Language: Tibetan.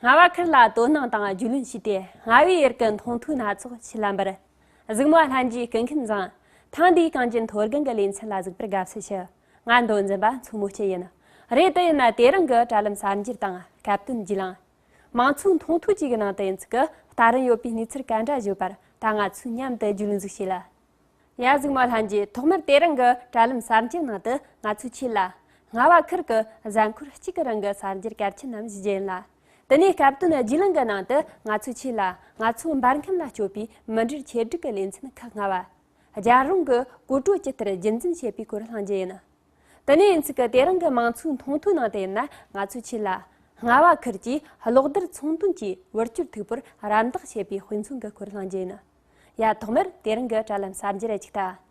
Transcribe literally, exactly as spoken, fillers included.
རྔ་བ་ཁུལ་ལ་དོ་སྣང་དང་རྒྱུས་ལོན་བྱས་ཏེ། རྔ་བའི་ཡུལ་གྱི་མཐོང་ཐོས་སྣ་ཚོགས་ཆེད་ལ་འབུལ། གཟིགས་མོ་ལྷན་རྒྱས་སྐུ་ཁམས་བཟང་། ཐེངས་འདིའི་གངས་ཅན་མཐོ་སྒང་གི་ལེ་ཚན་ལ་གཟིགས་པར་དགའ་བསུ་ཞུ། ང་མདོ་འཛིན་པ་མཚོ་མོ་སྐྱིད་ཡིན། རེད། དེ་ཡིན་ན་དེ་རིང་གི་དྲ་ལམ་གསར་འགྱུར་དང་སྐབས་བསྟུན་རྒྱུས་ལོན། མང་གཙོའི་མཐོང་ཐོས་བཅས་ཀྱི་ནང་དུ་ཡིན་ཚུལ་གྱི་ལྟ་རིན་ཡོད་པའི་གནས་ཚུལ་ག་འདྲ་བརྗོད་པར་ད་ང་ཚོས་མཉམ་དུ་རྒྱུས་ལོན་ཟིག་བྱེད་ལ། ཡ། གཟིགས་མོ་ལྷན་རྒྱས། ཐོག་མར་དེ་རིང་གི་དྲ་ལམ་གསར་འགྱུར་ནང་དུ་ང་ཚོས་ཆེད་ལ། རྔ་བ་ཁུལ་གྱི་གཟའ་འཁོར་གཅིག་གི་རིང་གི་གསར་འགྱུར་གལ་ཆེན་རྣམས་ཞིག་བརྗོད་ཡིན་ལ། དེ་ནས་སྐབས་བསྟུན་རྒྱུས་ལོན་གྱི་ནང་དུ་ང་ཚོས་ཆེད་ལ། རྔ་མཚོ་འབར་ཁམས་ལ་སྐྱོད་པའི་མུ་འབྲེལ་ཆེད་སྒྲིག་གི་ལེ་ཚན་ཁག་ལྔ་བ། རྒྱལ་རོང་གི་གོ་ཀྲོ་ཇི་ལྟར་རྒྱུན་འཛིན་བྱེད་པའི་སྐོར་གླེང་རྒྱུ་ཡིན། དེ་ནས་ཡིན་ཚུལ་གྱི་དེ་རིང་གི་མང་གཙོའི་མཐོང་ཐོས་ནང་དུ་ཡིན་ན་ང་ཚོས་ཆེད་ལ། རྔ་བ་ཁུལ་གྱིས་གློག་རྡུལ་ཚོང་དོན་གྱི་བུ་བཅོལ་མཐུག་པོར་རམ་འདེགས་བྱེད་པའི་དཔེ་མཚོན་གྱི་སྐོར་གླེང་རྒྱུ་ཡིན། ཡ། ཐོག་མར་དེ་རིང་གི་དྲ་ལམ་གསར་འགྱུར་ཅིག་ལྟ།